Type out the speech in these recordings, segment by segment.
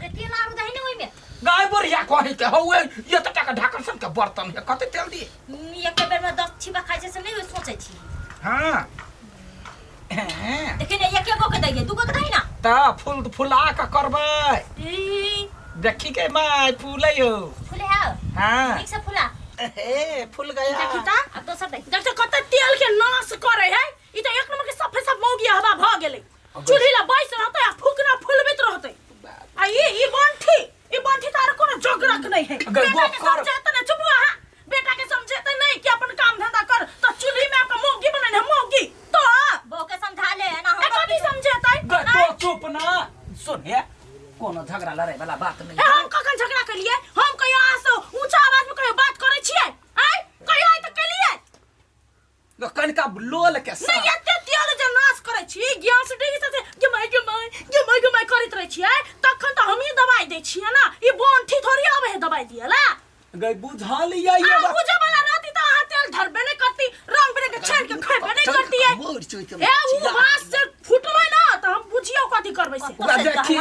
रे तेल आरो दही ने ओइमे। गाय बुढ़िया कही के हौ ये त टाका ढाकन सन के बर्तन है कते तेल दिए। एक बेर में 10 छिपा खाइ छै से नहीं होय सोचै छी। हाँ हैं, देखिन एके गो के दही दू गो के दही ना। त फूल फुला के करबै। ई देखी के my फूलै हो। फूले है। हाँ नीक से फूला। हे फूल गया। देखी त अब दोसर दही। देख त कते तेल के नाश करे है ई त एक नंबर के सफे सब मौगी हवा भ गेलै। चूल्ही ला बैस रहतै आ फूकना फूलबैत रहतै। आ ई ई बंठी त आर कोनो जोगरक नहीं है। गै, बेटा के गप कर। समझेतै नहीं, चुप अहाँ। बेटा के समझेतै नहीं कि अपन काम धंधा कर त चूल्ही में आपका मौगी बनल है मौगी तो बहू के समझा ले ना हम ए कथी समझेतै? गै तो चुप ना सुन हे कोनो झगड़ा लड़ाई वाला बात नहीं ए हम कखन झगड़ा केलिए? हम कहियो अहाँ से ऊंचा आवाज में कहियो बात करै छियै? आँय कहियो आइ तक केलिए? गै, कनिका लोल के नहीं साथ एते तेल जे नाश करै छी गैस डिग से गेमाय गेमाय गेमाय गेमाय करैत रहै छियै तखन तऽ हमही दवाई दै छियै ना। ई बंठी थोड़ी आबै है दवाई दिए ला। गै बुझल ये ये आ बात। बुझे वाला रहती तऽ अहाँ तेल धरबे नहीं करती, रंग बिरंग के छानि के खेबे नहीं करती है। मर जइते ए उ घास से फुटलै ना तऽ हम बुझियौ कथी करबै से। ओकरा देखी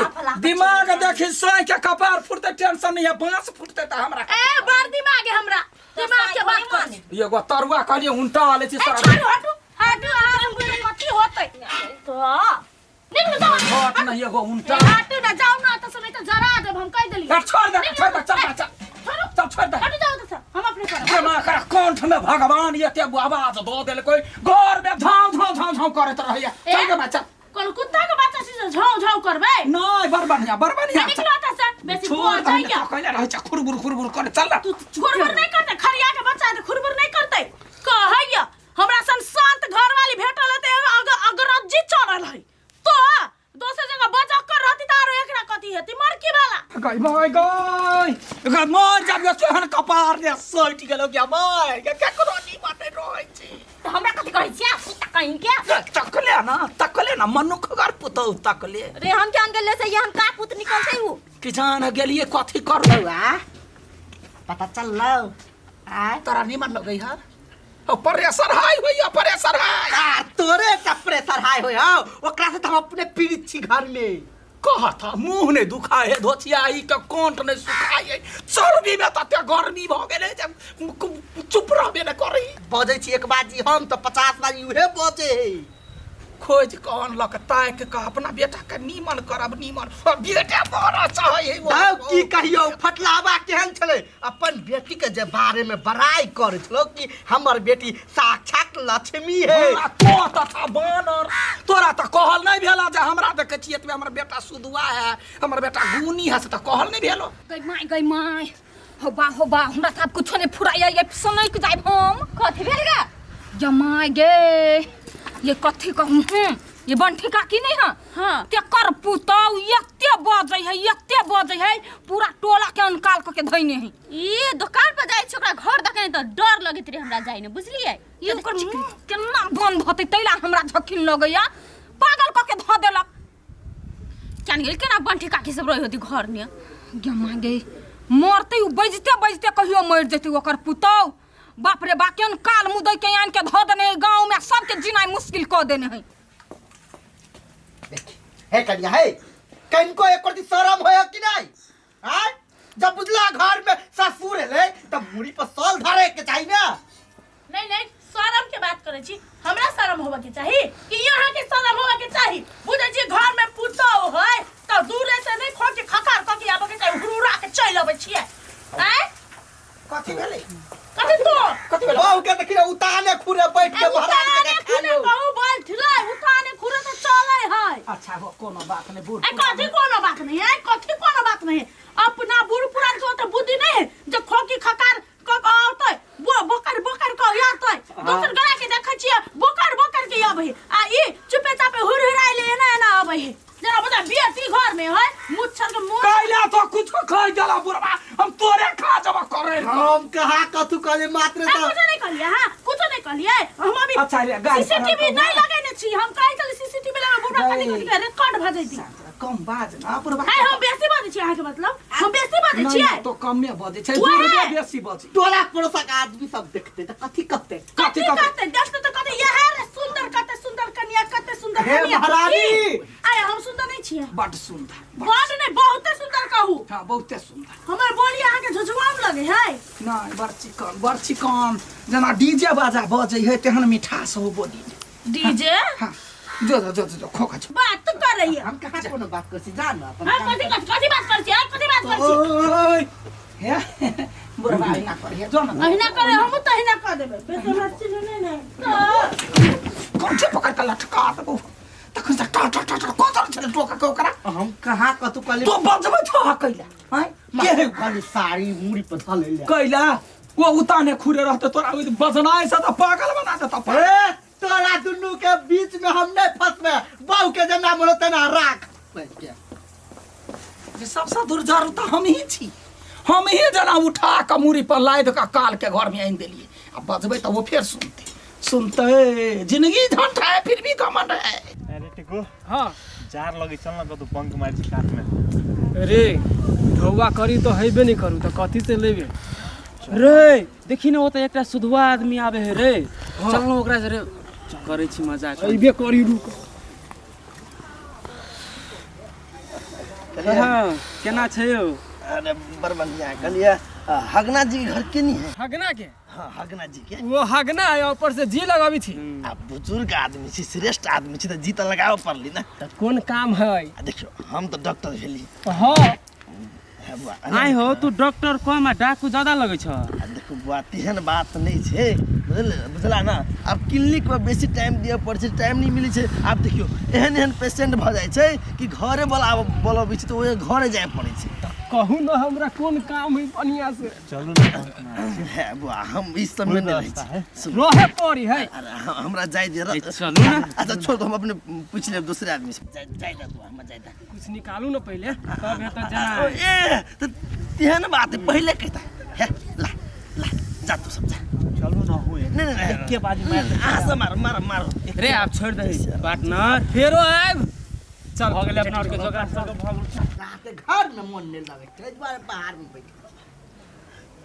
दिमाग देखी सोई के कपार फुटते टेंशन नहीं है बांस फुटते त हमरा। ए बड़ दिमाग है हमरा, दिमाग के बात कर। एगो तरुआ कहलिए उनटा वाले छी ए सर। छोड़ू हटू हटू अहाँ हम बुझे कथी होतै तो निकलू जाओ। हट नहीं एगो उनटा। ए, हटू ना जाओ ना तो समय तो जरा देब हम कह देलिए। ए, छोड़ दे छोड़ दे चल चल छोड़ू चल छोड़ दे। हटू जाओ तो सर हम अपने करब। गे माँ करा कंठ में भगवान एते आवाज दऽ देलकै घर में झाँव झाँव झाँव झाँव करैत रहैया। चल गे माँ चल। कोन कुत्ता के बच्चा छै जे झाँव झाँव करबै? नहीं बड़ बढ़िया बड़ बढ़िया। निकलो तऽ से बेसी छोड़ बोल दे जाइया। कहले रहै छै खुरबुर खुरबुर करे चल ना। तू खुरबुर नहीं करतै, खरिया के बच्चा है तऽ खुरबुर नहीं करतै। कहैया हमरा सन शांत घरवाली भेटल है तऽ अगरज्जी चढ़ल है तो दोसर जगह बजक कर रहती तऽ आरो एकरा कथी हेती मरकी वाला। गई my गई गई मर जाबियो केहन कपार रे सटि गेलो गया my गे केकरो नी बाटे रहै छी। तऽ हमरा कथी कहै छियै कुत्ता कहीं के? गई, तकले ना तकले ना मनुख घर पुतौ तकले। रे हम जान गेले से यहाँ का पुत निकलतै उ। कि जान गेलिए कथी कर बौआ पता चललौ आय तोरा निमन लगै है ओ प्रेशर हाई होइया प्रेशर हाई। आ तोरे एकटा प्रेशर हाई होय हौ ओकरा से त हम अपने पीड़ित छी घर में। कहत मुंह नहीं दुखाए है धोचियाई के कंठ नहीं सुखाए है चर्बी में तते गर्मी भ गेलै जे चुप रहबे ने करी। बजै छी एक बाजी हम त 50 बाजी उहे बजै है। खोज के अनलक ताकि के अपना बेटा के नीमन करब नीमन बेटे मरऽ चाहै है। दाउ की कहियौ फटलावा केहन छलै अपन बेटी के जे बारे में बड़ाई करै छलौ कि हमर बेटी साक्षात लक्ष्मी है। हमरा तो तथा बानर तोरा त कहल नहीं भेला जे हमरा देखै छियै त हमर बेटा सुदुआ है हमर बेटा गुनी है से त कहल नहीं भेलो। गई my गई my हो बा हो बा हमरा त आब कुछो नहीं फुराइया ये सनक जाइब हम। कथी भेल गे? ये my गे ये कथी कहूँ हम ये बंठी काकी नहीं है? हाँ। तेकर पुतौ एते बजै है एते बजै है पूरा टोला के अनकाल क के धइने है। ई दुकान पर जाइ छी ओकरा घर देखने त डर लगैत रहे हमरा जाइ ने बुझलियै? ई ओकर मुँह केना बंद होतै तैला हमरा झखिन लगैया पागल क के धऽ देलक। जान गेल केना बंठी काकी सब रही होती घर में। गे माँ गे मरतै उ बजते बजते कहियो मरि जेतै ओकर पुतौ। बाप रे बा केहन काल मुँह दै के आनि के धऽ देने है गाँव में सबके जीनाइ मुश्किल कऽ देने है। देखी हे कनिया हे कनिको एक प्रति शरम होय कि नहीं? आय जब बुझला घर में ससुर एलै तब मुड़ी पर सॉल धरे के चाही ना। नहीं नहीं शरम के बात करै छी हमरा शरम होबे के चाही कि यहाँ के शरम होबे के चाही? बुझै छी घर में पुतौ है त दूरे से नहीं खो के खकार क के आबे के चाही हुरुरा के चलि अबै छियै। आय कथी भेलै? कथी तो? कथी भेलै? बहू के देखी उताने खुरे बैठ के ए, महाराज उताने के खुरे खायो। बहू बैठलै उताने खुरे त चलै है। अच्छा हो कोनो बात नहीं बूढ़ ए कथी कोनो बात नहीं है कथी कोनो बात नहीं है। अपना बूढ़ पुरान के ओते बुद्धि नहीं है जे खोकी खकार क क औतै बोकर बोकर क आतै। दोसर गड़ा के देखै छियै बोकर बोकर के अबै है आ ई चुपे चापे हुरहुराइले एना एना अबै है जेना बुझा बेटी घर में है मुच्छर के मुँह। कैला तो कुछ खा गेला बुढ़वा हम तोरे खा जब करे। हम कहा कथु कहले मात्र ए, त कुछो नहीं कहलिए हां कुछो नहीं कहलिए हम अभी अच्छा रे, गाय सीसीटीवी पर नहीं लगेने छी हम कहै छली सीसीटीवी लगा बुढ़वा कथी कथी के रिकॉर्ड भ जैती। कम बाज ना बुढ़वा। ए हम बेसी बाजै छी अहाँ के मतलब हम बेसी बाजै नहीं, छियै? तो कमे बाजै छै, वएह। बुढ़बे बेसी बाजै। टोला पड़ोसा के आदमी सब देखते त कथी कहते? कथी कथी कहते? कहते? देखते त कहते यह रे सुंदर कते सुंदर कन्या कते सुंदर हे कन्या। महारानी। की? आय हम सुंदर नहीं छियै। बड सुंदर, बड नहीं बहुते सुंदर कहू। कहू। हाँ, बहुते सुंदर। हमर बोली अहाँके झुझुआम लगे है? नहीं, बड़ चिकन, बड़ चिकन, जेना डीजे बाजा बजै है तेहन मिठास हो बोली। डीजे? हाँ, जो जो जो जो खोखा छो। बात तो करैया। हम कहाँ कोनो बात करै छी, जा न अपन हाँ, काम कथी कर। कथी कथी बात करै छी? हाँ, कथी बात करै छी? ओय हे बुढ़वा अहिना करिहे, जो न। अहिना करे, हमहूँ तऽ अहिना कऽ देबै। बेसी हमरा चिन्ह नहि ने। कंठे पकड़ के लटका देबौ तखन से टा टा टा टा कोदर छलै टोका के ओकरा। हम कहाँ कतौ कहली? तो बजबै छह कैला? आँय के है कहली साड़ी मुड़ी पर धऽ ले? कैला वो उताने खुरे रहते तोरा ओइ बजनाइ से तऽ पागल बना देतौ। ए तोरा दुनू के बीच में हम नहीं फंसबे, बहू के जेना मन तेना राख। जे सबसँ दुर्जर तऽ हम ही छी, हम ही जना उठा कऽ मूड़ी पर लादि कऽ काल के घर में आनि देलियै। आ बजबै तऽ ओ फेर सुनतै सुनतै, जिंदगी झंठ है फिर भी घमंड है। अरे टिकू। हाँ। जार लगे चल ना, कतौ बंक मार छी कात में। रे ढौआ करी तो हेबे नहीं करू तो कथी से लेबे? रे देखी ना, ओ तऽ एकटा सुधुआ आदमी आबे है रे। चल ना ओकरा से रे, करै छी मजाक। अइबे करी, रुक। हाँ, केना छै यौ? अरे बड़ बढ़िया। कहलिए हगना जी के घर के नहीं है? हगना के? हाँ, हगना जी के। वो हगना है, ऊपर से जी लगाबी छी। आ बुजुर्ग आदमी छी, श्रेष्ठ आदमी छी, तऽ जी तऽ लगाबऽ पड़ली ना। तऽ कोन काम है? आ देखियौ, हम तऽ डॉक्टर भेली। हाँ। हे बुआ, आइ हो, तू डॉक्टर कम आ डाकू ज्यादा लगै छ। आ देखू बुआ, तेहन बात नहीं छै, बुझल बुझला ना। आब क्लिनिक पर बेसी टाइम दिअ पड़ै छै, टाइम नहीं मिलै छै। आब देखियौ, एहन एहन पेशेंट भऽ जाइ छै कि घरे बोलाबै छै तऽ ओहे घरे जाय पड़ै छै। कहू ना हमरा कोन काम है बढ़िया से। चलू ना, बंक मार छी। हे बुआ, हम ई सब में नहीं रहै छी। सुनू। रहे पड़ी है। अरे हमरा जाय दे। ए, चलू ना। अच्छा छोड़ दो, हम अपने पूछ लेब दूसरे आदमी से। जाय जाय दे बुआ, हमरा जाय दे। कुछ निकालू ना पहले तब हेतै जाय। ए तऽ तेहन बात है, पहिले कहता हे ला ला जा तू सब जा। चलू ना हुए। नहीं नहीं नहीं, के बाजी मार दे। अहाँ सब मारो मारो मारो। रे आब छोड़ दही पार्टनर, फेरो आयब। चल भऽ गेलै अपना आरके जोगाड़ सब भऽ गेल। राते घर में मन नहीं लगे, ताहि दुआरे बाहर में बैठे।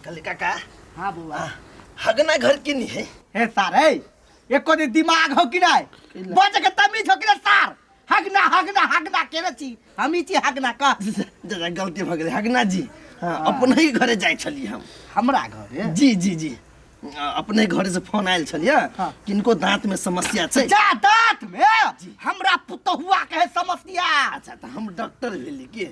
कहली काका। हाँ बउआ। हगना घर के नहीं है? हे सार, हे एको दिन दिमाग हो कि नहीं, बजे के तमीज हो कि नहीं सार? हगना हगना हगना केने छी, हम ही छी हगना कह। जरा गलती भऽ गेलै हगना जी। हाँ, अपने ही घरे जाइ छलियै हम। हमरा घरे? जी जी जी, अपने घरे से फोन आयल छलियै। हाँ। किनको दांत में समस्या छै। जा दांत में? हमरा पुतहुआ के है समस्या। अच्छा तऽ हम डॉक्टर भेली की?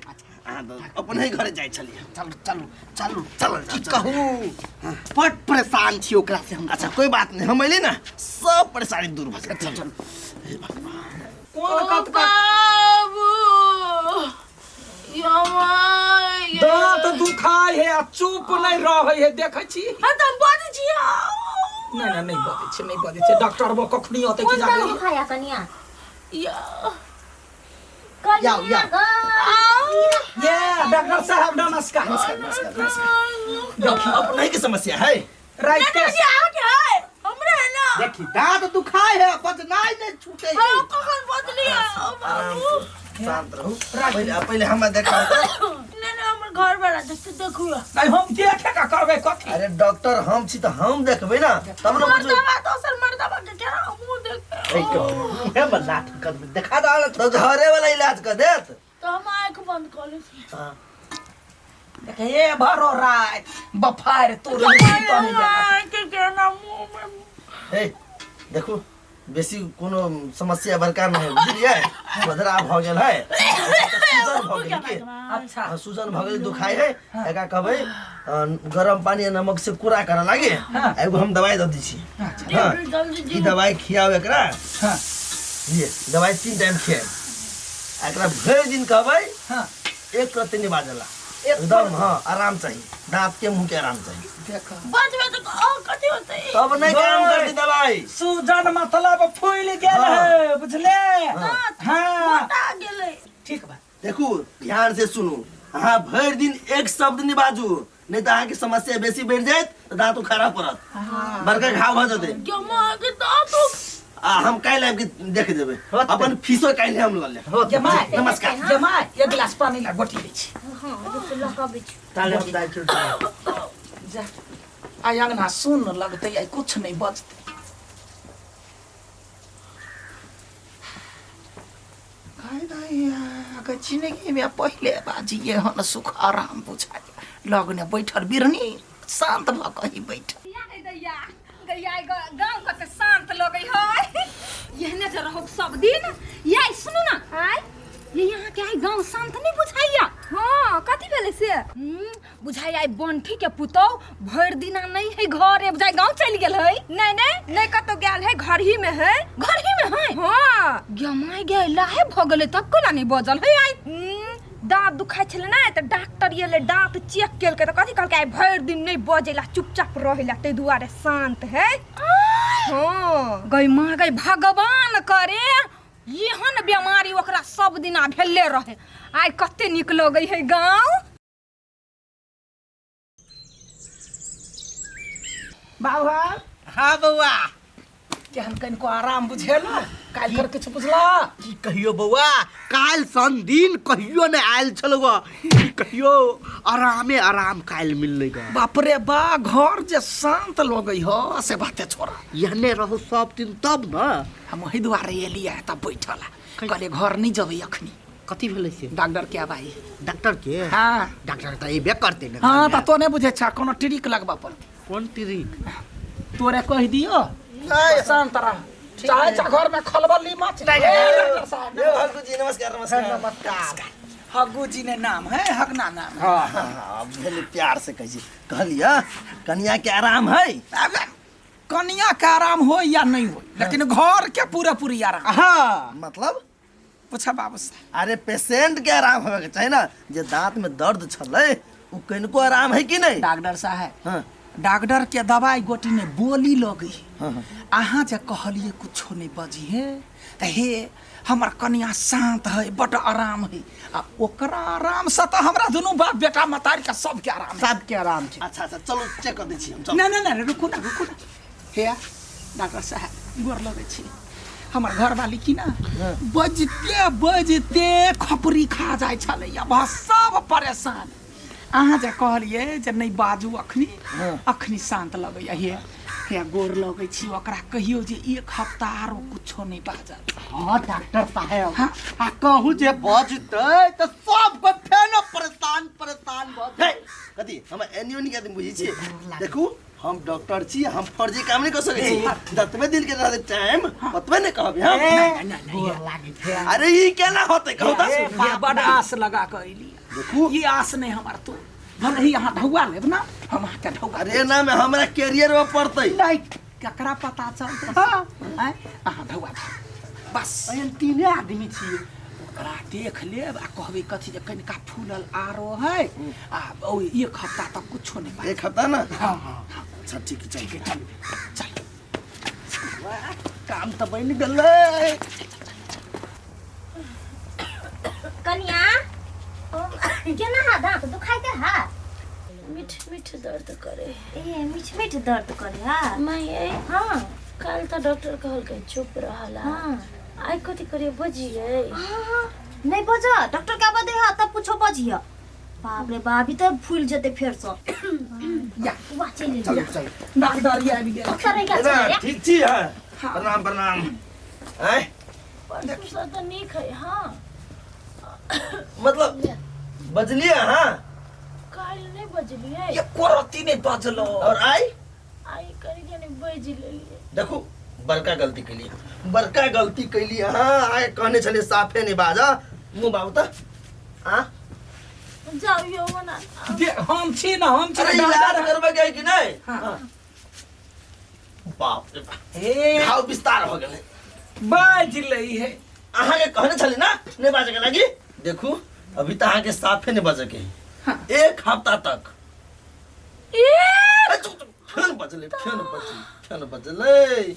अहाँ तऽ अपने घरे जाइ छलियै। चलू चलू चलू। चलल की जाउ, चलल। कहू, बड़ परेशान छी ओकरा से हम। अच्छा कोई बात नहीं, हम एली ना सब परेशानी दूर भऽ जायत। चलू। हे भगवान। कोन ओ कत कत बाबू, यमा, दांत दुखाय है आ चुप नहीं रहै है, देखै छी। हाँ तऽ हम बजै छी। नहीं नहीं, नहीं बजै छी, नहीं बजै छी। डॉक्टर वो कखनी औतै की कोन जाने। दांत दुखाया कनिया? या। याओ, कनिया याओ। गो। ये डॉक्टर साहब नमस्कार। नमस्कार नमस्कार नमस्कार। देखियौ अपने के समस्या है। राइत के जी अहाँके है, हमरे है ना। देखी दांत दुखाय है, बजनाइ नहीं छूटे है। हाँ, कखन बजलियै? ओ आराम बाबू। से शांत रहू, पहिले पहिले हमरा देखाउ तऽ। नहीं नहीं, हमर घर वाला देखते देखू। नहीं, हम देखे का करबै कथी? अरे डॉक्टर हम छी तऽ हम देखबै ना, तब ने बुझबै। मर्दबा दोसर मर्दबा के केना मुंह देखते? ए के मुँहे में लाठी कर देबै, देखा दे। तऽ घरे वाला इलाज कऽ देत। तऽ हम आँखि बंद कऽ लै छी। देखे ए भरो रात बफार तोर सुतऽ नहि देलक। आँखि केना मुंह में। हे देखू, बेसी कोनो समस्या बड़का नहि है, बुझलियै? बदरा भऽ गेल है, सूजन भऽ गेल की। अच्छा। हाँ, सूजन भऽ गेल, दुखाइ है। एकरा कहबै गरम पानी आ नमक से कुरा करऽ लागे। एगो हम दवाई दऽ दै छी। हाँ, जल्दी। ई दवाई खियाउ एकरा। हाँ। ये दवाई 3 टाइम खियाब। एकरा भरि दिन कहबै हाँ। एक रत्ती नहीं बाजला एकदम। हाँ, आराम चाहिए, दांत के मुंह के आराम चाहिए। देख बजबै तऽ ओ कथी होतै? तब नहीं काम करती दवाई। सूजन मतलब फूल गेल हाँ। है, बुझले? हाँ। मोटा गेलै। ठीक बा। देखू, ध्यान से सुनू, अहाँ भरि दिन एक शब्द नहीं बाजू, नहीं तऽ अहाँके समस्या बेसी बढ़ि जायत तऽ दाँत उखाड़ा पड़त, बड़का घाव भऽ जेतै। गे माँ के दांत आ हम काल्हि आबि के देख देबै, अपन फीसो काल्हि हम लऽ लेब। गे my. नमस्कार। गे my, एक गिलास पानी ला गोटी लै छी। हाँ, रुक, लऽ कऽ अबै छी। ताले हम जाइ छी। जा, आइ अंगना सुन लगतै, आइ कुछ नहीं बचतै। काय नहीं के जिंदगी में पहिले बाजी एहन सुख आराम बुझाय लगने बैठल बिरनी शांत भऽ कही बैठल दैया गैया गाँव कते शांत लगै है एहने जे रहब सब दिन ये सुनू ना आय ये यहाँ के आई गाँव शांत नहीं बुझाइया हाँ कथी भेलै से बुझाइ आई बंठी के पुतौ भरि दिना नहीं है घरे बुझाइ गाँव चलि गेल है नहीं नहीं नहीं कतौ गेल है घर ही में है घर ही में है हाँ गमाय गे लाहे भ गेलै तब कोना नहीं बजल है आई दाँत दुखाइ छलै ने तऽ डॉक्टर एलै दाँत चेक केलकै तऽ कथी कहलकै आइ भरि दिन नहि बजैला चुपचाप रहैला ताहि दुआरे शान्त है हाँ गई माँ गई भगवान करे एहन बीमारी ओकरा सब दिना भेले रहे आइ कते नीक लगै है गाँव बाबा हाँ बौआ केहन कनिको आराम बुझेला काल्हि कर किछु बुझला की कहियो बौआ काल्हि सन दिन कहियो नहि आयल छलौ की कहियो आरामे आराम काल्हि मिललै ग बाप रे बा घर जे शांत लगै ह से बाते छोड़ा एहने रहू सब दिन तब न हम ओहि दुआरे एलियै तब बैठल कहलियै घर नहि जेबै अखनी कथी भेलै से डॉक्टर के आवाई डॉक्टर के हाँ डॉक्टर तऽ अयबे करतै ने हाँ तऽ तो नहि बुझै छ कोनो ट्रिक लगबऽ पड़तै कोन ट्रिक तोरे कहि दियो शांत रह चाहे चा घर में खलबली मच ए, डॉक्टर साहब यो हग्गू जी नमस्कार नमस्कार नमस्कार हग्गू जी ने नाम है हगना नाम है हाँ हाँ हाँ भेल प्यार से कहै छी कहलियै कनिया के आराम है अबे, कनिया के आराम हो या नहीं हो लेकिन घर के पूरा पूरी आराम हाँ मतलब पूछा बाबू से अरे पेशेंट के आराम होवे के चाही ना जे दांत में दर्द छलै उ कनिको आराम है कि नहीं डॉक्टर साहब हाँ डॉक्टर के दवाई गोटी ने बोली लगी हाँ, हाँ। अहाँ जे कहलिए कुछो नहीं बजी हे तऽ हे हमर कनिया शांत है बड आराम है आ ओकरा आराम से तऽ हमरा दुनू बाप बेटा मतारी के सबके आराम है सबके आराम छै अच्छा अच्छा चलू चेक कर दै छी हम चलू ना ना ना रुकू ना रुकू ना हे डॉक्टर साहब गोर लगै छी हमर घरवाली की ना बजते बजते खपरी खा जाइ छलैया बस सब परेशान अहाँ जे कहलियै जे नहि बाजू अखनी अखनी शान्त लगैया हे हे गोर लगै छी ओकरा कहियौ जे एक हफ्ता आरो कुछो नहि बाजत हाँ डॉक्टर साहेब हाँ। आ कहू जे बजतै तऽ सब कोइ फेनो परेशान परेशान भऽ हे कथी हम एनी ओनी के आदमी बुझै छी देखू हम डॉक्टर छी हम फर्जी काम नहीं कर सकै छी जतबे दिन के रहतै टाइम ओतबे ने कहबै हम अरे ई केना होतै कहू तऽ हे बड आस लगा कऽ अयली देखू ई आस नहि हमर तो भले ही अहाँ ढौआ लेब ना हम अहाँके ढौआ अरे ना में हमरा कैरियर में पड़तै नहि ककरा पता चलतै आँय अहाँ ढौआ धरू। बस एहन तीने आदमी छियै ओकरा देख लेब आ कहबै कथी जे कनिका फूलल आरो है आ ओ एक हफ्ता तक कुछो नहि बाजत। एक हफ्ता ना हाँ हाँ अच्छा ठीक है चल चल चल काम तऽ बनि गेलै कनिया केना हा दाँत दुखाइते हा मीठ मीठ दर्द करे ए मीठ मीठ दर्द करे हा माई ए हाँ काल तऽ डॉक्टर कहलकै चुप रहला हाँ आइ कथी करिए बजियै हाँ, नहीं बज डॉक्टर का बदे हा तब पूछो बजिय बाप रे बाप ई तऽ फूल जेतै फेरसँ या वाह चलि चलू एलियै। चलू डॉक्टर आबि गेल डॉक्टर अइला दादा, चलि ठीक छी अहाँ प्रणाम प्रणाम आँय परसू तऽ नीक है हाँ मतलब बजलियै अहाँ काल्हि नहि बजलियै एको रत्ती नहि बजलो और आइ आइ कनि कनि बाजि लेलियै देखू बड़का गलती केलियै बड़का गलती केलियै अहाँ आइ कहने छलियै साफे नहि बाजऽ मुँह बाबू तऽ आ जाउ यौ ओना जे हम छी ना हम छी अरे ना इलाज डॉक्टर करबै के कि नहि हाँ। बाप रे बाप हे घाव विस्तार हो गेलै बाजि लै है अहाँके कहने छली ना नहि बाजऽ के लागी देखू अभी तऽ अहाँके साफे नहि बाजऽ के है एक हफ्ता तक ए, चुप, चुप, फेन बजलै फेन बजलै फेन बजलै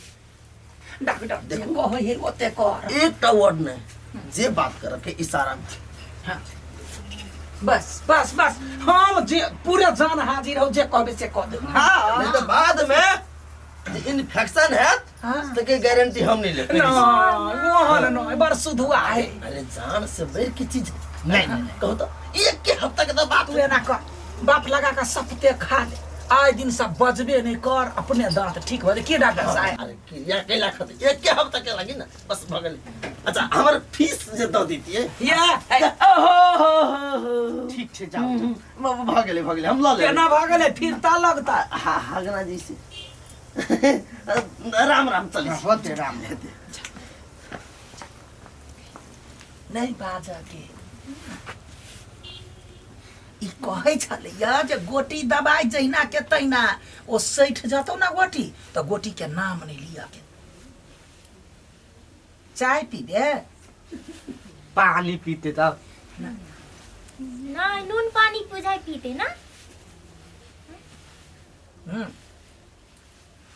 डॉक्टर जे कहै है ओते कर एकटा वर्ड नहि जे बात करऽ के इशारा में हाँ। बस बस बस हम जे पूरे जान हाजिर हो जे कहबे से कह देब हाँ नहीं तो बाद में जे इन्फेक्शन हैत हाँ। तो के गारंटी हम नहीं लेब ना ओहन नहीं बड़ सुधुआ है अरे जान से बढ़ के चीज नहीं नहीं कहू तो एक के हफ्ता के तो बात तू एना कर बाप लगा के सपते खा ले आइ दिन से बजबे नहीं कर अपने दांत ठीक भऽ जेतै की डॉक्टर साहब अरे क्रिया कैला खत एक हफ्ता के लगी ना बस भऽ गेलै अच्छा हमर फीस जे दऽ दितियै या ओहो हो हो हो ठीक छै जाउ भऽ गेलै भऽ गेलै हम लऽ लेबै केना भऽ गेलै फिरता लगता हाँ हगना जी से राम राम चलै छी। होते राम हेतै नहीं बाजऽ के ई कहै छलैया जे गोटी दबाइ जहिना के तहिना ओ सठि जतौ ना गोटी तऽ गोटी के नाम नहि लिअ के चाय पीबे पानी पीते तब नहीं नून पानी बुझाइ पीते ना हम्म।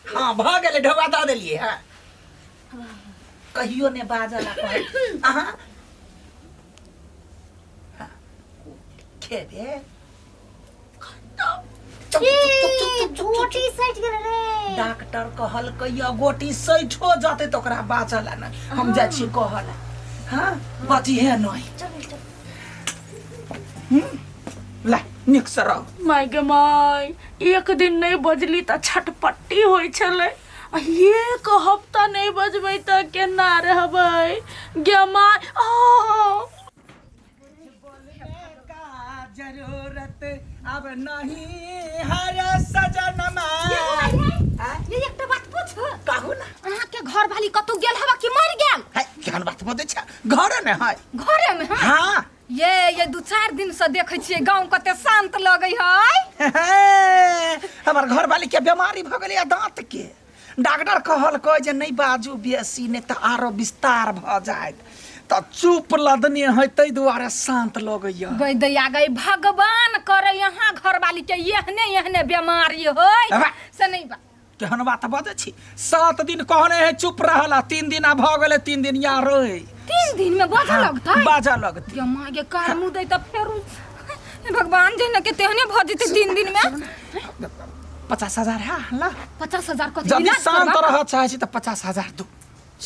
हाँ भऽ गेलै ढोबा दऽ देलियै हँ कहियो ने बाजल आ कहै अहाँ हाँ, खेबे चुप, चुप, चुप, चुप, चुप, चुप, गोटी सटि गेल रे डॉक्टर कहलकै या गोटी सठो जतै तऽ ओकरा बाजल ने हम जाइ छी कहल हाँ बचिहे नहि चल चल ला नीक से रह माय गे माय एक दिन नहि बजली तऽ छटपट्टी होइ छलै आ एक हफ्ता नहि बजबै तऽ केना रहबै गे माय आ जरूरत अब नहीं हर सजन ये एकटा बात पूछ कहू ना अहाँ के घर वाली कतौ गेल हवा कि मर गेल है केहन बात बजै छै घरे ने है घरे में हाँ? हाँ ये दू चार दिन से देखै छियै गाँव कते शांत लगै है हमर घरवाली के बीमारी भऽ गेलै दाँत के डॉक्टर कहलकै जे नहि बाजू बेसी नहि तऽ आरो विस्तार भऽ जायत तऽ चुप लदने है ताहि दुआरे शांत लगैया गई दैया गई भगवान करे यहाँ घरवाली के एहने एहने बीमारी होय अबा। से नहीं बा केहन बात बजै छी 7 दिन कहने है चुप रहला 3 दिन आ भऽ गेलै 3 दिन या रोय 3 दिन में बाजऽ लगतै बाजऽ लगतै गे माँ गे कार मुँह दै तऽ फेर हे भगवान जेना के तेहने भऽ जेतै 3 दिन में 50,000 है ला 50,000 कथी जदि इलाज शांत करबा? रह चाहे छी तऽ 50,000 दू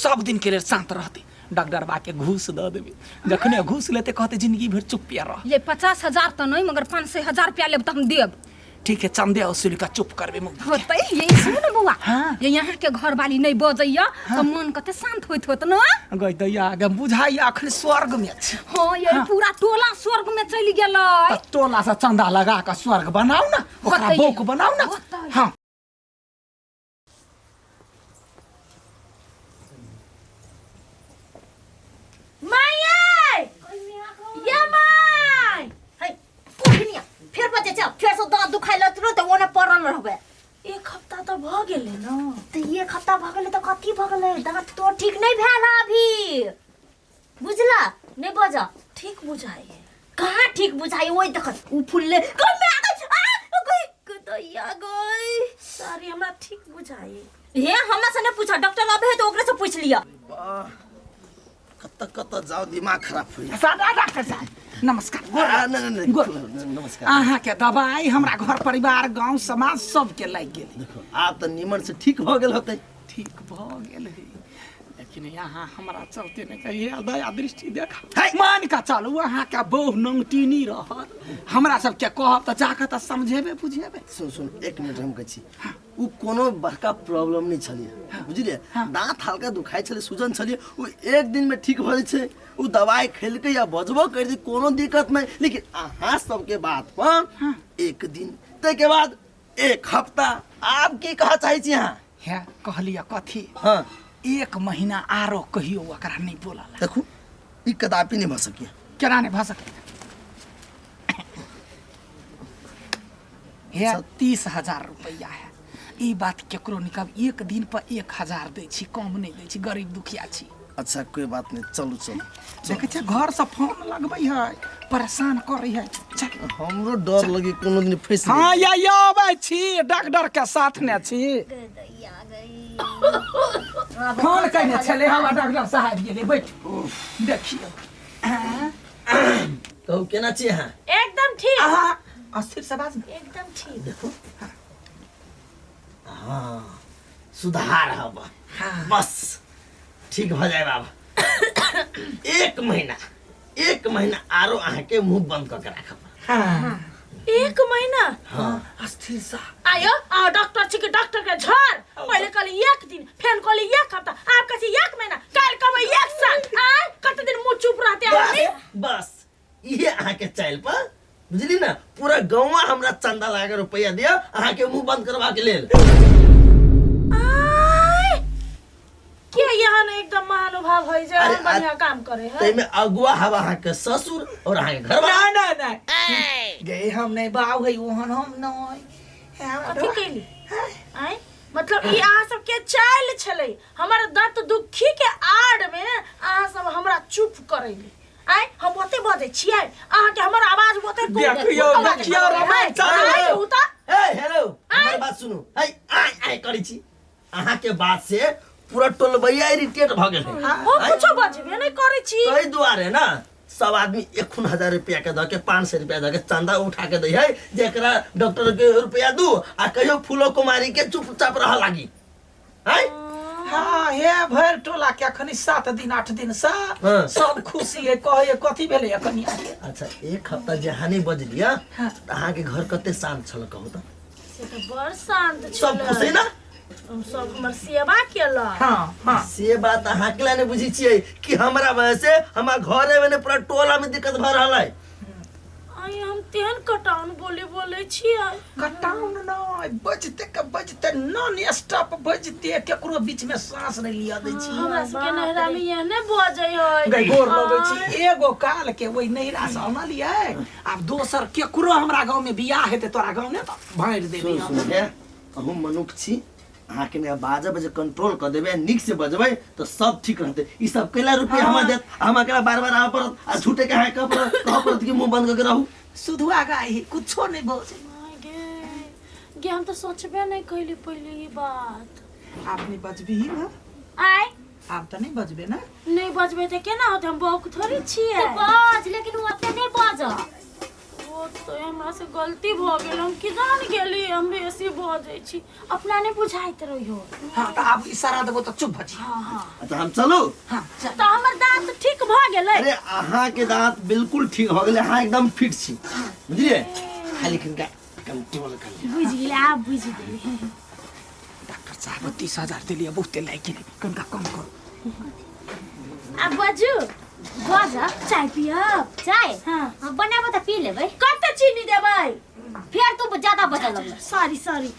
सब दिन के लेल शांत रहतै डॉक्टर बा के घूस दऽ देबै जखने घूस लेतै कहतै जिंदगी भरि चुप्पे रह ये 50,000 तऽ नहीं मगर 500,000 रुपया लेब तऽ हम देब ठीक है चंदे वसूल का चुप करबे मुँह होतै ये सुनू ने बौआ हाँ। ये यहाँ के घर वाली नहीं बजैया तऽ मन कते शांत होइत होत न गई दैया गे बुझाइया अखन स्वर्ग में छी हाँ ये पूरा टोला स्वर्ग में चलि गेलै तऽ टोला से चंदा लगा के स्वर्ग बनाउ ना ओकरा होतै। बौक बनाउ ना होतै। हाँ माय ये माय है कोहिनिया फेर बजे चल फेर से दाँत दुखाइ लगतौ ने तऽ ओने पड़ल रहबै एक हफ्ता तऽ भऽ गेलै ने तऽ एक हफ्ता भऽ गेलै तऽ कथी भऽ गेलै दाँत तोर ठीक नहि भेल हँ अभी बुझला नहि बज ठीक बुझाइए कहाँ ठीक बुझाइ ओहि देख उ फुलले गई मैं आ गई आ गई गदैया गई सॉरी हमरा ठीक बुझाइए हे हमरा से नहि पूछ डॉक्टर आबे है तऽ ओकरे से पूछ लिअ कत कत जाओ दिमाग खराब हो सादा डॉक्टर साहब नमस्कार गोर आ, नहीं, नहीं, नहीं, गोर नमस्कार अहाँ के दवाई हमरा घर परिवार गांव समाज सबके लागि गेल देखो आब तऽ निमन से ठीक भऽ गेल होतै ठीक भऽ गेल है लेकिन यहाँ हमरा चलते नहि कहिए दया दृष्टि देखा मान का चलू अहाँ के बहु नंगटीनी रहत हमरा सबके कहब तऽ जाकऽ तऽ समझेबे बुझेबे सुन सुन एक मिनट हम कहै छी उ कोनो बड़का प्रॉब्लम नहीं छलिए बुझलिए दांत हल्का दुखाइ छलै सूजन छलिए उ एक दिन में ठीक भऽ जाइ छै उ दवाई खेलकै या बजबो करि दै कोनो दिक्कत नहीं लेकिन अहाँ सबके बात पर एक दिन ताहिके बाद एक हफ्ता आब की कह चाहै छी अहाँ हे कहलिए कथी हाँ एक महीना आरो कहियो ओकरा नहीं बोलल देखू ई कदापि नहीं भऽ सकिए केना नहीं भऽ सकै हे 30,000 रुपया है ई बात केकरो नहीं कहब एक दिन पर 1,000 दै छी कम नहीं दै छी गरीब दुखिया छी अच्छा कोई बात नहीं चलू चलू देखै छियै घर से फोन लगबै है परेशान करै है चल हमरो डर लगे कोनो दिन फंसि हाँ या या अबै छी डॉक्टर के साथ ने छी फोन कयने छलै हम डॉक्टर साहब गेलै बैठ देखियौ कहू केना छी अहाँ एकदम ठीक अहाँ अस्थिर से बाज एकदम ठीक देखो हाँ सुधार हब बस ठीक भऽ जाए बाबा एक महीना एक महीना आरो अहाँके मुंह बंद कऽ के राखब हाँ 1 महीना? हाँ, स्थिर सा। आयो आ डॉक्टर छी कि डॉक्टर के झड़ पहले कहली 1 दिन, फेन कहली 1 हफ्ता, आब कहै छी 1 महीना, काल्हि कहबै 1 साल। आय कते दिन मुँह चुप रहते आदमी? बस इहे अहाँ के चाइल पर बुझली ना, पूरा गाँवा हमरा चंदा लगा के रुपया दिया अहाँ के मुंह बंद करवा के लेल। आय के यहाँ ने एकदम महानुभाव है जे अरे, बढ़िया काम करे है। तैमे अगुआ हवा अहाँ के ससुर और अहाँ के घरवाला। ना ना ना गे हम नहीं बाव है ओहन हम नहीं। कथी कैली? आय मतलब ई अहाँ सब के चाइल छलै, हमर दंत दुखी के आड़ में अहाँ सब हमरा चुप करैली। आय हम ओते बजै छियै, अहाँ के हमर आवाज ओते देखियौ देखियौ रामायण चालू। ए हेलो हमर बात सुनू। ए आय आय करै छी, अहाँ के बात से पूरा टोलबैया इरिटेट भ गेल है। हम कुछो बजबे नहीं करै छी। तै दुआरे ना सब आदमी 1000 रुपया के द के 500 रुपया द के चंदा उठा के दै है, जेकरा डॉक्टर के रुपया दू आ कहियो फूलो कुमारी के चुपचाप रह लागी। हैं? हाँ, हे भर टोला के अखनी 7 दिन 8 दिन सा सब खुशी है, कहे कथी भेलै अखनी। अच्छा 1 हफ्ता जहानी बजलिया त अहाँ के घर कते शांत छल कहू त? से त बड़ शांत छल। सब खुश है ना? हम सब हमर सेवा केलक। हाँ, हाँ। से बात अहाँ के नहीं बुझी छियै कि हमरा वजह से हमरा घरे में पूरा टोला में दिक्कत भ रहल है। आइ हम तेहन कटाउन बोली बोले छियै। कटाउन नहीं, बजते के बजते नॉन स्टॉप बजते, केकरो बीच में सांस नहीं लिया दै छी। हमरा सबके नैहरा में एहने बजै है। गई गोर लगै छी, एगो काल के ओहि नैहरा से अनलियै, आब दोसर केकरो हमरा गाँव में बियाह हेतै तोरा गाँव ने त भाँड़ि देबै हम। सुन, अहूँ मनुख छी, अहाँ के ने बाजब जे कंट्रोल क देबै, नीक से बजबै त सब ठीक रहतै। ई सब कैला रुपया हमरा देत, हमरा केला बार बार आबऽ पड़त आ झूठे के अहाँ कहऽ पड़त, कहऽ पड़त कि मुंह बंद क के रहू। सुधुआ गाय है, कुछो नहीं बजै। गे गे हम त सोचबे नहीं कैली पहले ई बात। आप नहीं बजबी ना? आय आप त नहीं बजबे ना? नहीं बजबे त केना होतै, हम बौक थोड़ी छियै। तो बज, लेकिन उ ओते नहीं बज। ओ तो हमरा से गलती भ गेल, हम की जान गेली हम बेसी बजै छी, अपना नहीं बुझाइत रहियो। हां त आब इशारा देबो त चुप भ जी। हां हां। अच्छा हम चलू? हां चल। त हमर दांत ठीक भ गेलै? अरे अहाँ के दांत बिल्कुल ठीक भ गेलै, अहाँ एकदम फिट छी बुझलियै। खाली कनिका कंट्रोल कर लिअ। बुझि गेलै, आब बुझि गेलै। डॉक्टर साहब 30,000 देलियै, बहुते लागि गेलै, कनिका कम करू। आब बजू बज, चाय पियब? चाय? हाँ। हाँ, बनाबो त पी लेबै। कते चीनी देबै? फेर तू ज्यादा बजऽ लगलै। Sorry sorry.